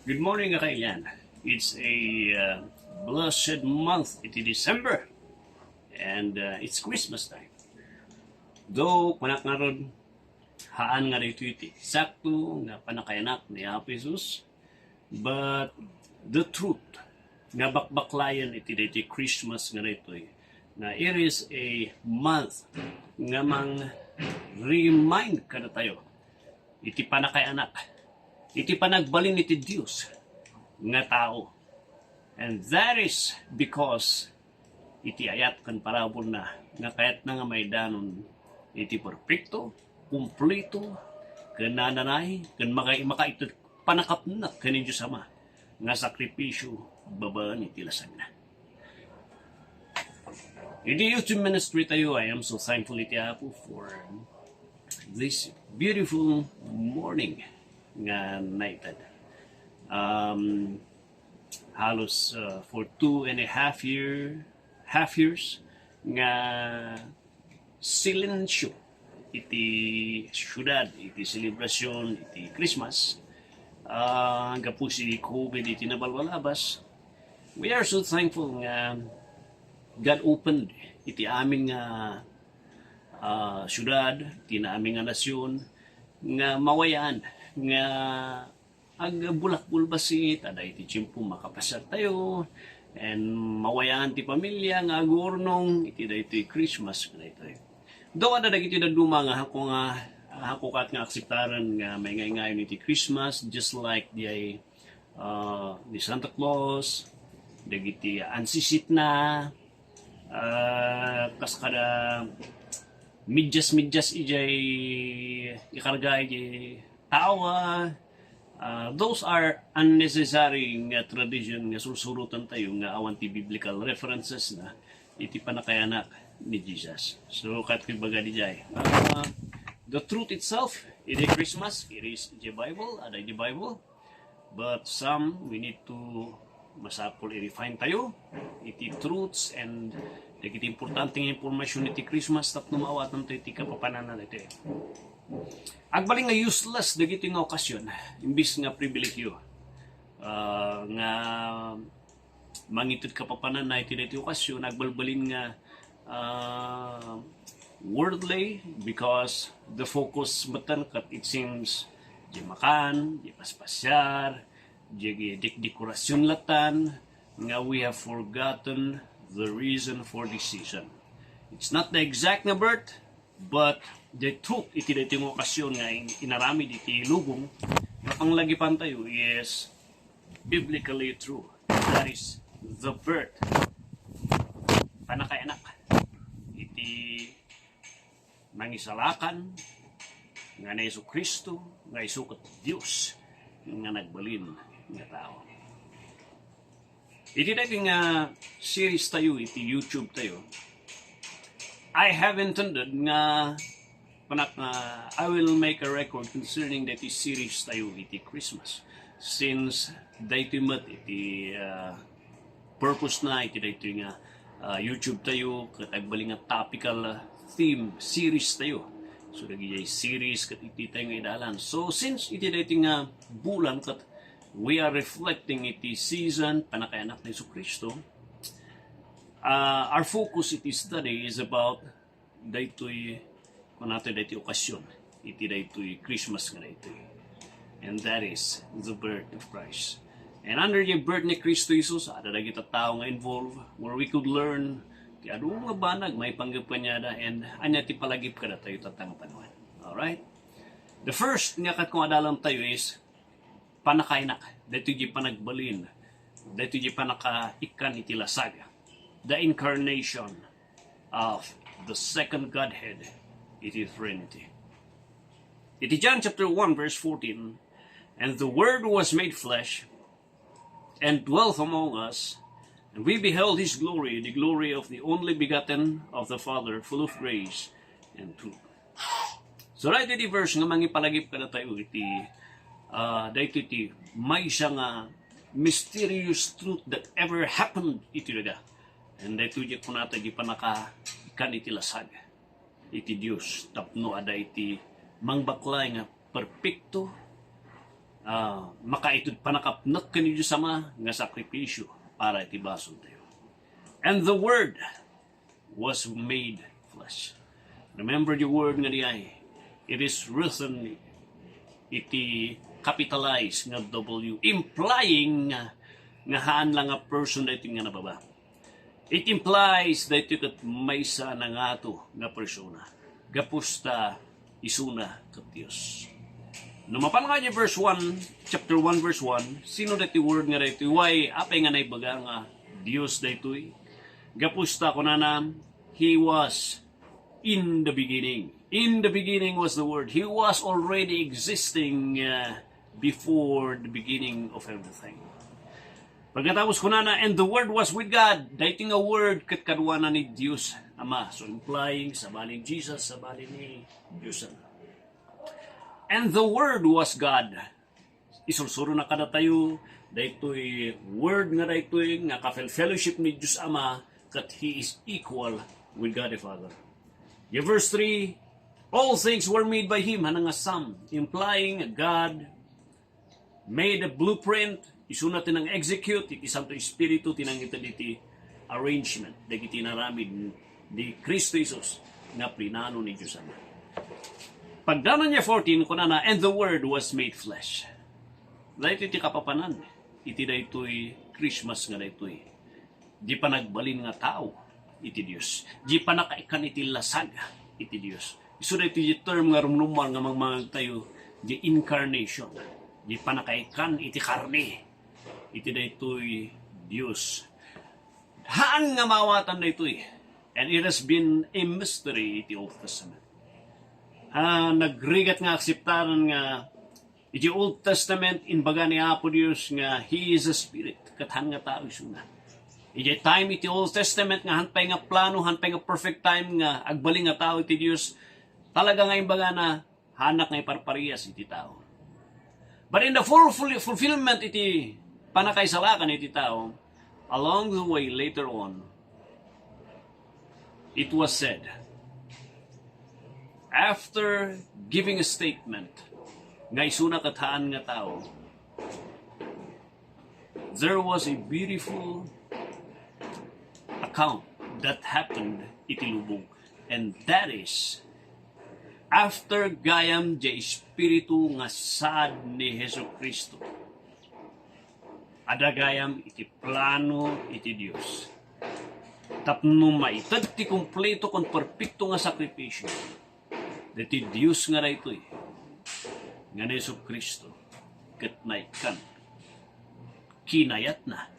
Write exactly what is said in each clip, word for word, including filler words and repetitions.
Good morning, kakailian. It's a uh, blessed month, iti December, and uh, it's Christmas time. Though, kunak ngarud, haan nga daytoy iti sakto nga panakayanak ni Apo Jesus, but the truth nga bakbaklayan iti daytoy Christmas nga daytoy, nga it is a month nga mang-remind kadatayo iti panakayanak, iti panagbalin iti Dios nga tao. And that is because iti ayat ken parabolna nga kayatna nga maidanon iti perpekto, kumpleto, ken nananay, ken maka-, makaited panakapnek ken ni Dios Ama nga sakripisio babaen iti lasagna. Iti YouTube ministry tayo, I am so thankful iti Apo for this beautiful morning nga naited. Um, halos uh, for two and a half year, half years nga silensyo iti syudad, iti selebrasyon, iti Christmas, ah, gapu iti COVID iti nabalbalabas. We are so thankful nga God opened iti amin nga, ah, syudad, iti amin nga nasyon, nga mawayaan nga agbulakbulbasit, adda iti tiempo makapasiar tayo, and mawayaan ti pamilya nga agurnong iti daytoy Christmas nga daytoy. Daw adda dagiti dadduma nga haanko nga, haanko kat nga akseptaren nga maingayngayon iti Christmas, just like di ay, uh, di Santa Claus, dagiti ansisitna, uh, kas kada medyas-medyas ijay ikarga ijay tawa, Ah, those are unnecessary nga tradition nga sursurotan tayo nga awan ti biblical references na iti panakayanak ni Jesus. So, kat ibaga dijay, ah, the truth itself, iti Christmas, it is the Bible, ada iti Bible. But some, we need to masapul i-refine tayo iti truths and dagiti importante nga impormasyon iti Christmas tapno maawatan tayo iti kapapanana daytoy. Agbalin nga useless dagiti nga okasyon, imbis nga pribilegyo, ah, nga mangited kapapanana iti daytoy okasyon, agbalbalin nga, ah, worldly because the focus metten ket it seems di makan, di paspasiar, di dek-, dekorasyon latan, nga we have forgotten the reason for this season. It's not the exact nga birth, but the truth iti daytoy nga okasyon nga in-, inaramid iti lubong nga panglagipan tayo is biblically true. That is the birth, panakayanak iti nangisalakan nga ni Jesu-Cristo, nga isu ket Dios nga nagbalin nga tao. Iti daytoy nga series tayo iti YouTube tayo, I have intended nga, kunak nga, I will make a record concerning daytoy series tayo iti Christmas. Since daytoy met iti, ah, purpose na iti daytoy nga, ah, YouTube tayo, ket agbalin nga topical, ah, theme series tayo. So, dagiti series ket iti tayo nga idalan. So, since iti daytoy nga bulan ket we are reflecting iti season, panakayanak ni Jesu-Cristo, ah, our focus iti study is about daytoy, kunata daytoy okasyon, iti daytoy Christmas nga daytoy. And that is the birth of Christ. And under the birth ni Cristo Jesus, ada dagiti tao nga involved, where we could learn ti adu nga banag maipanggep kaniada, and ania ti palagip kadatayo tatta nga panawen. Alright? The first nga kat kung adalam tayo is panakayanak, daytoy di panagbalin, daytoy di panakaikkan iti lasag. The incarnation of the second Godhead, it is Trinity. Iti John chapter one, verse fourteen, "And the Word was made flesh and dwelt among us, and we beheld his glory, the glory of the only begotten of the Father, full of grace and truth." So, daytoy ti verse nga mangipalagip kadatayo iti, ah, daytoy ti maysa nga mysterious truth that ever happened iti daga. And daytoy di kunata di panakaikkan iti lasag iti Dios tapno ada iti mangbaklay nga perpekto, ah, makaited pannakapnek ken ni Dios Ama nga sakripisio para iti basoltayo. And the Word was made flesh. Remember the word nga diay, it is written iti capitalized nga W, implying nga, nga haan la nga person daytoy nga nababa. It implies daytoy ket maysa a nangato nga persona. Gapu ta isuna ket Dios. No mapan nga iti verse one, chapter one, verse one, sino daytoy word nga daytoy? Why, apay nga naibaga nga Dios daytoy? Gapu ta kunana, He was in the beginning. In the beginning was the Word. He was already existing, uh, before the beginning of everything. Pagkatapos kunana, "And the Word was with God." Daytoy nga Word ket kaduana ni Dios Ama. So, implying, sabali ni Jesus, sabali ni Dios Ama. "And the Word was God." Isursurona kadatayo daytoy Word nga daytoy nga ka-fellowship ni Dios Ama, ket He is equal with God the Father. Iti verse three, "All things were made by Him," haan nga sum, implying God made a blueprint, isuna ti nang-execute, iti Santo Espiritu ti nangited iti arrangement dagiti inaramid ni Cristo Jesus nga plinano ni Dios Ama. Pagdanon iti fourteen, kunana, "And the Word was made flesh." Daytoy ti kapapanan iti daytoy Christmas nga daytoy. Di panagbalin nga tao iti Dios. Di panakaikkan iti lasag iti Dios. Isu daytoy ti term nga rumrummuar nga mangmangegtayo, di incarnation. Di panakaikkan iti karne iti daytoy Dios. Haan nga maawatan daytoy. And it has been a mystery iti Old Testament. Ah, nagrigat nga akseptaran nga iti Old Testament, imbaga ni Apo Dios nga He is a Spirit, ket haan nga tao isuna. Iti time iti Old Testament nga haan pay nga plano, haan pay nga perfect time nga agbalin nga tao iti Dios, talaga nga imbagana, haanak nga iparparias iti tao. But in the full, full fulfillment iti panakaisalakan iti tao, along the way later on, it was said, after giving a statement nga isuna ket haan nga tao, there was a beautiful account that happened iti lubong. And that is, after gayam diay Espiritu nga saad ni Jesu-Cristo, adda gayam iti plano iti Dios tapno maited ti kompleto ken perpekto nga sakripisio. Daytoy Dios nga daytoy, nga ni Jesu-Cristo, ket naikkan, kinayatna,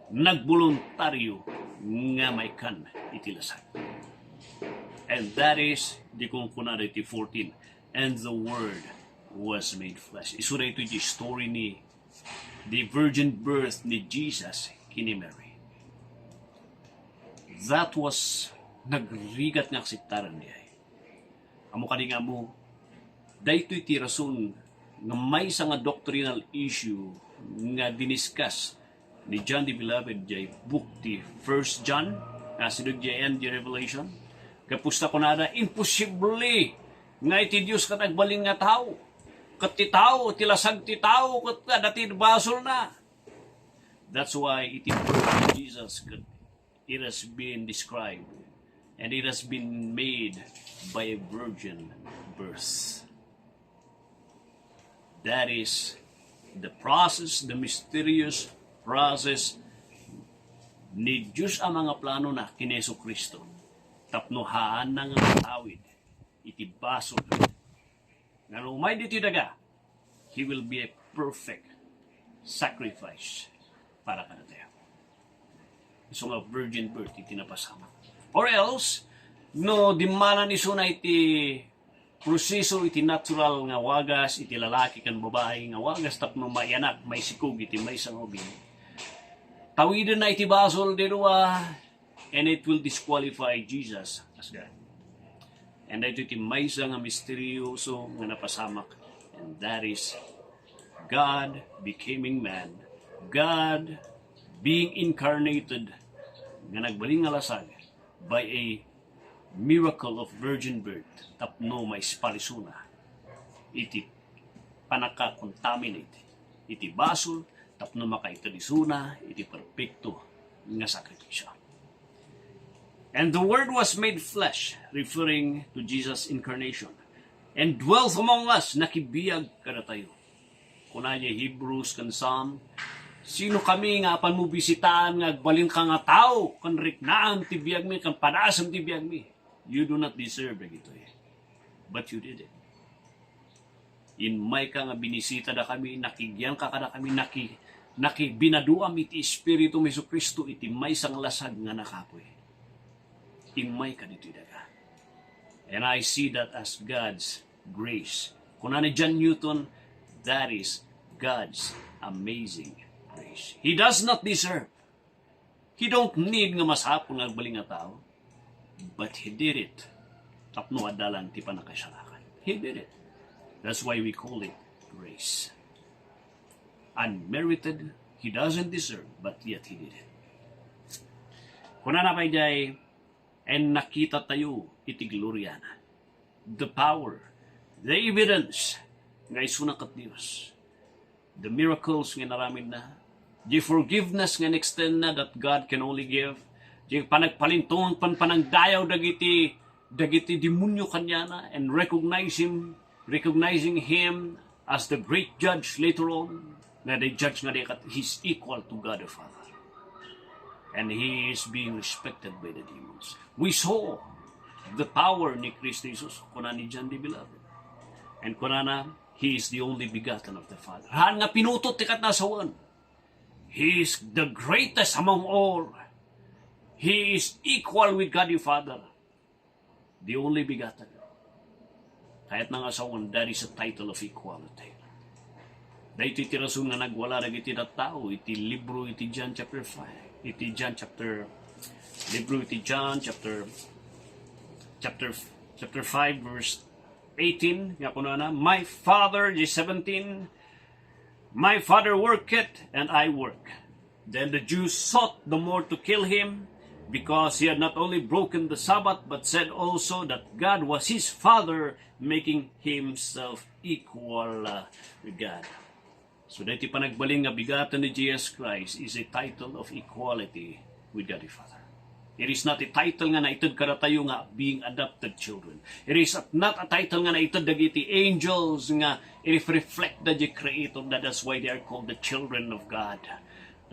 nagboluntario nga maikkan iti lasag. And that is di kunkuna daytoy fourteen, "And the Word was made flesh." Isu daytoy ti story ni the virgin birth ni Jesus ken ni Mary. That was nagrigat nga akseptaran diay. Ammo kadi nga ammo, daytoy ti rason nga maysa nga doctrinal issue nga diniscuss ni John the Beloved diay book ti First John, nga sideg diay end ti Revelation. Gapu ta kunada, imposible nga iti Dios ket agbalin nga tao. Ket ti tao, ti lasag ti tao, ket adda ti basolna. That's why iti birth ni Jesus, ket it has been described and it has been made by a virgin birth. That is the process, the mysterious process ni Dios Ama nga planona ken ni Jesu-Cristo tapno haanna nga matawid iti basol nga no umay ditoy daga, He will be a perfect sacrifice para kadatayo. Isu nga virgin birth iti napasamak. Or else, no dimmanan isuna iti proseso iti natural nga wagas, iti lalaki ken babai nga wagas tapno maiyanak, maisikog iti maysa nga ubing, tawidenna iti basol ti dua, and it will disqualify Jesus as God. And daytoy ti maysa nga misterioso nga napasamak, and that is God becoming man, God being incarnated, nga nagbalin nga lasag by a miracle of virgin birth tapno maisparisona iti panaka-contaminate iti basol tapno makaited isuna iti perpekto nga sakripisio. And the Word was made flesh, referring to Jesus' incarnation, and dwelt among us, nakibiag kadatayo. Kuna diay Hebrews ken Psalm, "Sino kami nga apanmo bisitaan nga agbalinka nga tao, ken riknaan ti biagmi, ken padasem ti biagmi? You do not deserve dagitoy, but you did it." Immayka nga binisitadakami, nakigianka kadakami, naki-, nakibinaduam iti Espiritum Jesu-Cristo iti maysa nga lasag nga nakapuy. Immayka ditoy daga. And I see that as God's grace. Kuna ni John Newton, "That is God's amazing grace." He does not deserve. He don't need nga masapul nga agbalin nga tao. But he did it. Tapno adda lang ti pannakaisalakan. He did it. That's why we call it grace. Unmerited, he doesn't deserve, but yet he did it. Kunana pay diay, "And nakitatayo iti gloriana." The power, the evidence nga isuna ket Dios. The miracles nga inaramidna, the forgiveness nga in-extendna that God can only give, the panagpalintong, pan-, panangdayaw dagiti, dagiti demonio kaniana, and recognize him, recognizing him as the great judge later on, nga the judge nga di kat-, he's equal to God the Father. And he is being respected by the demons. We saw the power ni Kristo Jesus, kuna ni John the Beloved. And kunana, "He is the only begotten of the Father." Haan nga pinutot ti kat-, nasawen. He is the greatest among all. He is equal with God the Father. The only begotten. Kayatna nga sawen, that is a title of equality. Daytoy ti rason nga nagwala dagiti tattao iti libro iti John chapter five. Iti John chapter, libro iti John chapter, chapter, chapter five, verse eighteen, nga kunana, "My Father," di seventeen, "My Father worketh, and I work." Then the Jews sought the more to kill him, because he had not only broken the Sabbath, but said also that God was his Father, making himself equal, uh, with God. So, daytoy panagbalin nga bigaten ni Jesus Christ is a title of equality with God the Father. It is not a title nga naited kadatayo nga being adopted children. It is not a title nga naited dagiti angels nga it reflect the Creator, that is why they are called the children of God.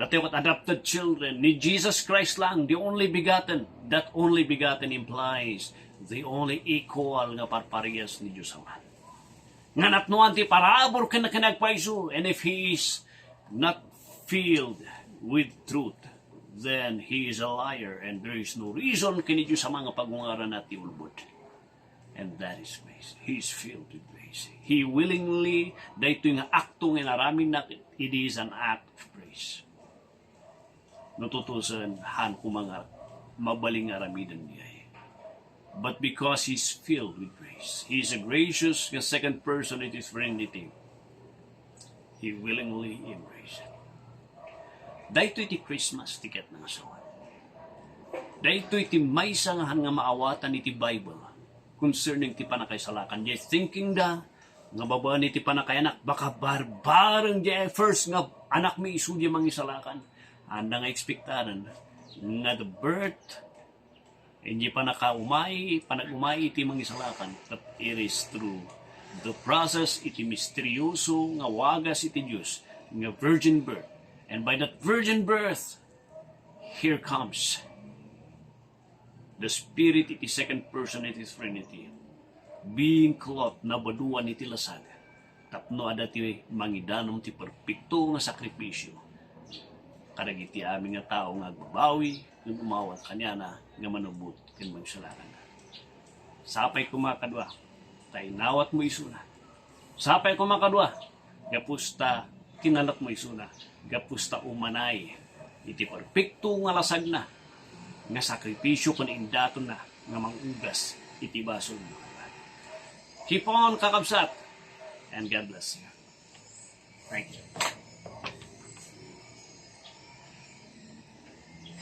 Datayo ket adopted children ni Jesus Christ lang, the only begotten. That only begotten implies the only equal nga parparias ni Dios Ama. Nga napnoan ti parabur ken kinagpayso, and if he is not filled with truth, then he is a liar, and there is no reason ken ni Dios Ama nga pagungarana ti ulbod. And that is grace. He is filled with grace. He willingly, daytoy nga akto nga inaramidna, it is an act of grace. No tutusen, haan koma nga mabalin nga aramiden diay. But because he's filled with grace, he is a gracious nga second person in his Trinity. He willingly embraced it. Daytoy ti Christmas ti ket nangasawan. Daytoy ti maysa nga haan nga maawatan iti Bible concerning ti pannakaisalakan. Diay thinking da nga babaen iti pannakaanak, baka barbareng diay first nga anakmi isu diay mangisalakan. Haan da nga expectaren nga the birth, iti pannakaumay, pannag-umay iti mangisalakan, but it is through the process iti misterioso nga wagas iti Dios nga virgin birth. And by that virgin birth, here comes the Spirit iti second person iti Trinity. Being clothed, nabaduan iti lasag, tapno adda ti mangidanum ti perpekto nga sakripisio kadagiti amin nga tao nga agbabawi ken umawat kaniana nga manubot ken mangisalakan. Sapay koma kadua, ta inawatmo isuna. Sapay koma kadua, gapu ta kinanatmo isuna, gapu ta umanay iti perpekto nga lasagna nga sakripisio ken indatonna nga mangugas iti basolmo. Keep on, kakabsat, and God bless you. Thank you.